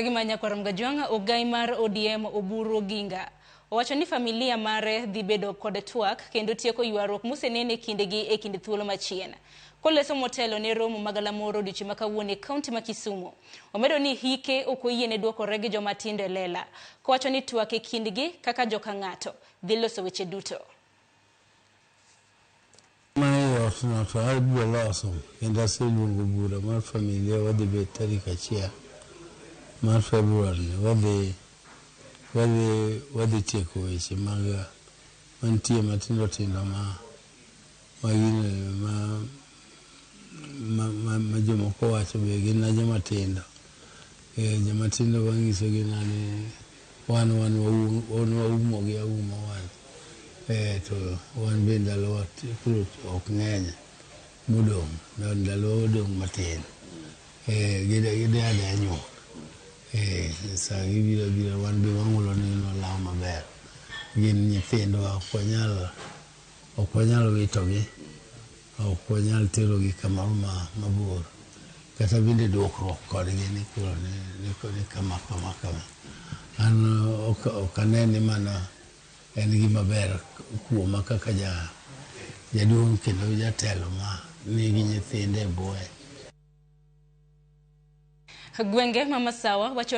Gima nyakwar Mgajwang' ogai mar ODM Oburu Oginga owacho ni familia mare dhi bedo kod twak kendo tieko ywaruok mosenene kindegi e kind thuolo machien. Koleso motelo ne romo magalamoro odiochieng' ma kawuono e kaunti ma Kisumu. Omedo ni hike ok oyiene dwokore gi joma tindo e lela. Kowacho ni twak e kindgi kaka joka ng'ato dhi loso weche duto. Ma e ot no to abiro loso kendo aseluongo bura mar familia wadhi bet tarik 1 mar February ni wadhi tieko weche mag mantie matindo tindo ma jomoko wacho be gin na joma tindo. Joma tindo wanyiso gi ni wan waumo gi auma wan. To wan be ndalowa koro ok ng'eny modong', ndalowa odong' matin. Gide adeya nyuok. Sa gibiro abira wan be wang'ulo ni nolaw maber. Gin nyithindwa ok wanyal witogi, ok wanyal terogi kamoro mabor. Kata bende duokruok kodgi ni koro ni kama kama kama. An ok ane ni mano en gima ber kuoma kaka jaduong' kendo jatelo ma nigi nyithinde e bwoye. Gwenge ma Masawa wacho